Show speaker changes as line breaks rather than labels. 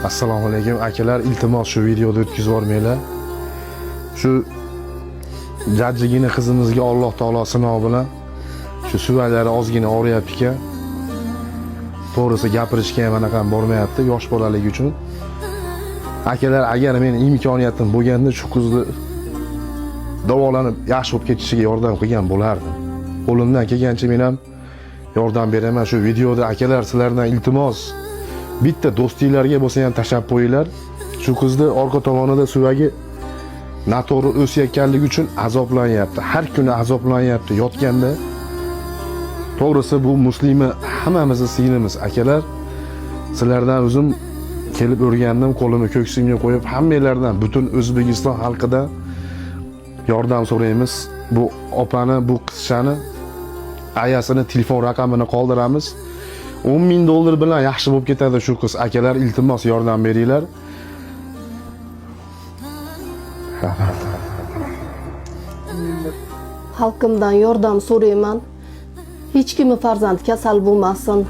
Assalomu alaykum akalar, iltimos, shu videoni o'tkazib yubormanglar. Shu jajjigina qizimizga Alloh taolo sinov bilan shu suvaklari ozgina og'riyapti ekan. To'g'risi, gapirishga ham anaqa bormayapti, yosh bolaligi uchun. Akalar, agar meni imkoniyatim bo'lganda, shu qizni davolanib yaxshi bo'lib ketishiga yordam qilgan bo'lardim. Qo'limdan kelgancha men ham yordam beraman shu videoda. Akalar, sizlardan iltimos, bitta do'stinglarga bo'lsa ham tashlab qo'yinglar. Shu qizni orqa tomonida suvagi noto'g'ri o'sayotganligi uchun azoblanyapti, har kuni azoblanyapti yotganda. To'g'risi, bu muslima hammamizni singlimiz. Akalar, sizlardan o'zim kelib o'rgandim, qo'limni ko'ksimga qo'yib, hammanglardan, butun O'zbekiston xalqidan yordam so'raymiz. Bu opani, bu qizchani ayasini telefon raqamini qoldiramiz. 10 000 dollar bilan yaxshi bo'lib ketadi shu qiz. Akalar, iltimos, yordam beringlar.
Xalqimdan yordam so'rayman. Hech kimni farzandi kasal bo'lmasin.